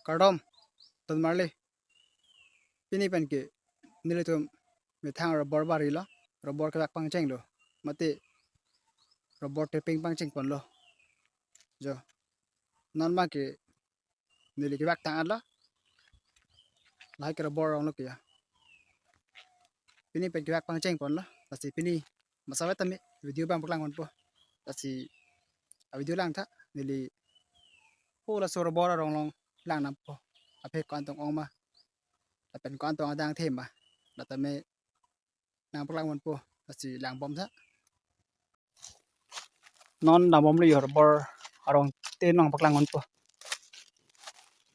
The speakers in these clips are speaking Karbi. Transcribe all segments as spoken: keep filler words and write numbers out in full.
Kardom, ton marli. Pini pen ke nelitum methang rubber bari lo, rubber kevak pangcheng lo, mate rubber tripping pangcheng ponlo. Jo, non ma ke neli kevak tang-at lo. Lahai ke rubber arong lo ke ya. Pini pen kevak pangcheng ponlo. Lasi pini masa tame video abang paklang ponpo. Lasi a video lang tha, neli ho laso rubber arong along lang nangpo. Aphek ko-an tong ong ma, lapen ko-an tong adang the ma, la tame nangpaklang ponpo. Lasi langbom tha. Non langbom lo yo, rubber arong te nangpaklang ponpo.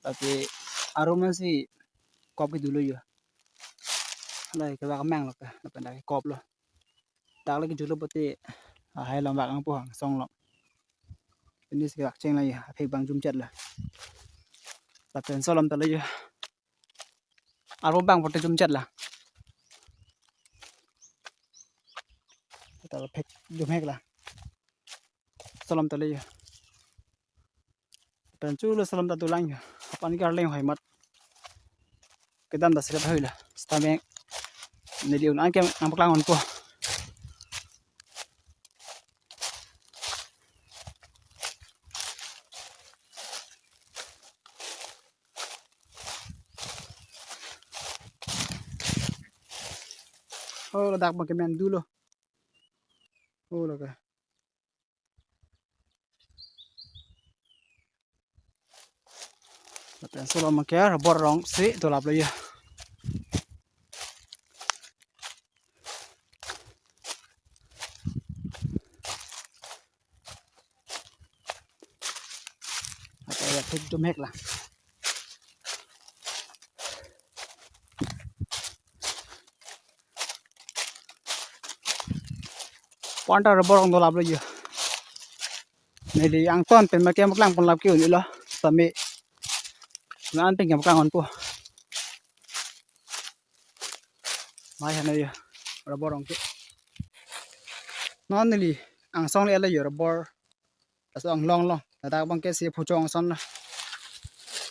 Lake arum si kop kedo lo yo. Lahai kevak amang lo ke, lapen dak kop lo. Dak lake julo pute, lahai along vak nangpo, angsong along. Pini si kevak cheng la yo, aphek abang jumchet la. Lapen solom ta lo yo. Arvo abang pute jumchet la. Ta aphek jumhek la. Solom ta lo yo. Pen chulo solom ta dolang yo. Apan ke arleng hoi mat. Kedam ta sirat hoi la. Stameng neli un-an ke nangpaklang ponpo. Oh, ladak abang ke men do lo. Oh, lo ke. Lapen solom ke rubber arong si dolap lo yo. Lapen ya thik jumhek la. Pon ta rubber arong dolap lo yo. Neli angton pen ma ke paklang ponlap ke un-e lo. Tame non pen ke paklang ponpo. Mai hana yo, rubber arong ke. Non neli angsong le lo yo rubber. Laso anglong lo. Ladak abang ke si phuchong ason lo.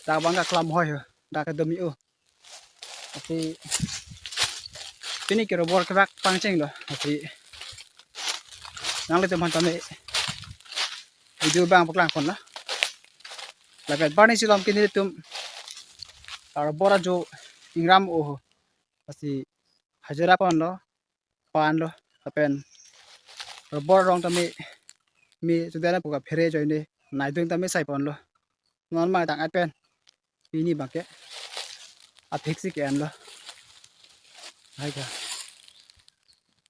Dak abang ke klam hoi ho. Dak ke dumi o. Lasi pini ke rubber kevak pangcheng lo. Lasi nanglitum aphan tame video abang paklang ponlo. Lapen barni silom ke nelitum rubber ajo ingram o ho. Lasi hajira ponlo, pan lo, lapen rubber arong tame me sudah na puka phere ajoine, naidung tame sai ponlo. Non ma tang-at pen pini abang ke aphek si ke-en lo. Lahai ke.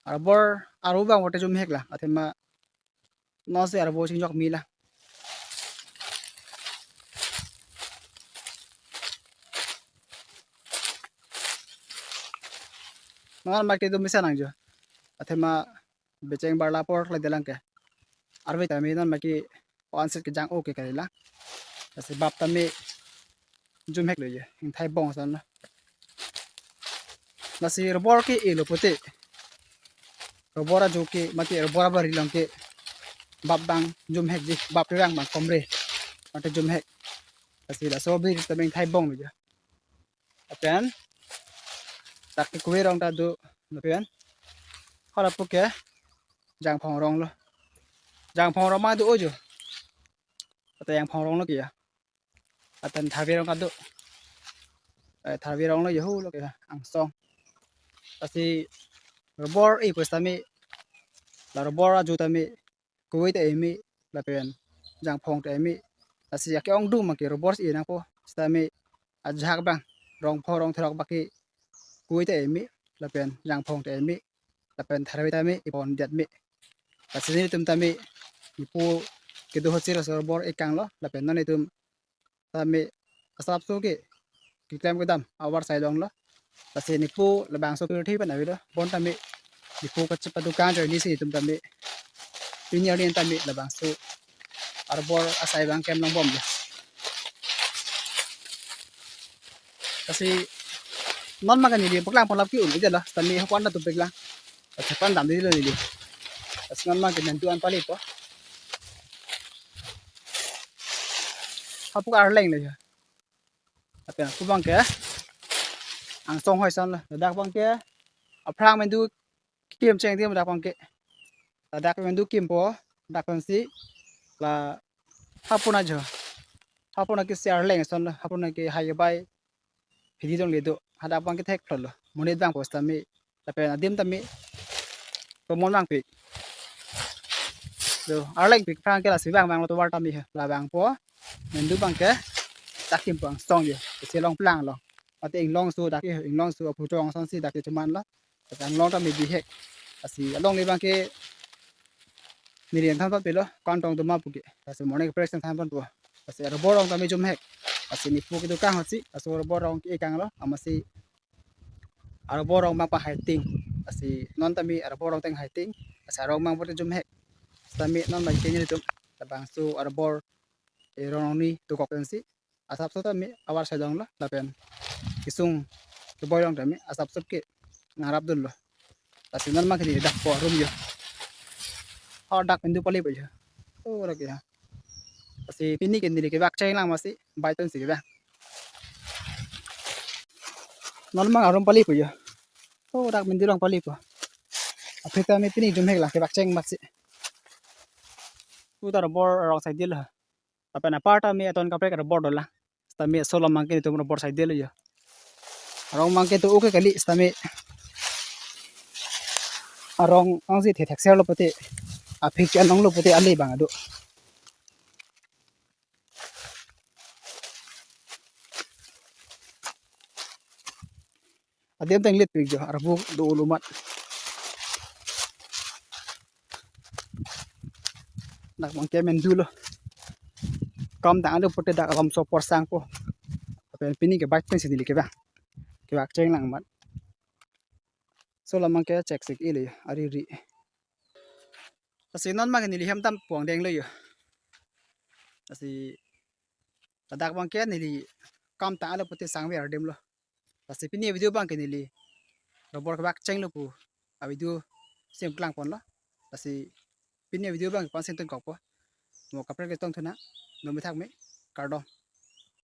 Rubber arvo abang pute jumhek la, athema non si arvo chingjok me la. Non ma ke dumi sa nang jo. Athema becheng barla apor kali dolang ke. Arve tame non ma ke onset kejang o ke kali la. Lasi bap tame jumhek lo yo, ingthai bong ason lo. Lasi rubber ke-e lo pute, rubber ajo ke mate rubber abari along ke bap abang jumhek ji, bap rang abang komre mate jumhek. Lasi laso abiri tame ingthai bong lo yo. Lapen dak ke kove arong ta do, lapen hala pu ke jangphong arong lo. Jangphong arong ma do o jo. Ata jangphong arong lo ke ya. Lapen tharve arong ta do. Eh, tharve arong lo yo ho lo ke angsong. Lasi rubber e pu setame, la rubber ajo tame kove ta e me, lapen jangphong ta e me. Lasi ake-ongdung ma ke rubber e nangpo. Setame ajahak abang, rongpho rongthrok abang ke kove ta e me, lapen jangphong ta e me, lapen tharve tame epon det me. Lasi nelitum tame nepu kedo ahut si laso rubber ekang lo, lapen non netum tame asapso ke keklem kedam avar sai longlo. Lasi nepu labangso pirthe pen avelo. Bon tame nepu kachepadukang ajoine si netum tame pini arni tame labangso rubber asai abang kem longbomlo. Lasi non ma ke neli paklang ponlap ke un-e lo, tame ho pon ta tum paklang. Lasi pan dam di lo neli. Lasi non ma ke nantu an pali po. Hapu arleng lo ya. Lapen ako abangke angsong hoi ason lo. Ladak abangke aphrang mendu kim cheng adim ladak abangke. Ladak mendu kimpo, ladak pensi la hapuna jo. Hapuna ke si arleng ason lo, hapuna ke hai bai phidi dong le do. Hadak abangke thekthlo lo. Monit abang pu sitame, lapen adim tame tomon abangpik. Do, arlengpik aphrang ke lasi vang vanglo tovar tame he. La vangpo, mendu abangke dak kimpo angsong jo. Isi along plang lo. Mate inglongso dak ke, inglongso aphu tong asonsi dak ke chuman lo. Dak anglong tame bihek. Lasi alongle abangke neli nangthan ponpe lo, ko-an tong doma pu ke. Lasi morning fresh nangthan ponpo. Lasi arobor arong tame jumhek. Lasi nepu kedo kang ahutsi, laso arobor arong ke-e kang lo, amatsi arobor arong abang pahai ting. Lasi non tame arobor arong teng hai ting. Lasi arong abang pute jumhek. Sitame non abangke nelitum labangso arobor, eh, arong arni dokok pensi asapso tame avar sai dong lo, lapen kesung keboi along tame asapso ke nangrap dun lo. Lasi non abangke neli dakpo arum jo. Hadak mendu palipo jo. Oh, lake ya. Lasi pini ke neli kevak cheng lang amatsi, bai pensi kevak. Non abang arum palipo jo. Oh, dak mendu along palipo. Aphi tame pini jumhek lang kevak cheng amatsi. Uta arobor arong saidelo. Lapen apar tame aton kaprek arobor dolang. Sitame laso alam abangke netum arobor saidelo jo. Arong abangke do-o ke kali sitame arong angsi thethek ser lo pute, aphi ke anong lo pute ale abang ado. Adim teng letpik jo, arvo do-o lo amat. Dak abangke mendu lo. Kam tanglo pute dak alam so porsangpo. Lapen pini ke bai pensi neli kevak. Kevak cheng lang amat. Laso alam abangke check sik-e lo jo, ari ri. Lasi non abangke neli hem dam puang denglo jo. Lasi ladak abangke neli kam tanglo pute sangver adim lo. Lasi pini video abangke neli arobor kevak chenglo pu avideo sim klang ponlo. Lasi pini video abangke ko-an si tun kokpo. Mo kaprek ke tong thuna. Dome thakme. Kardom.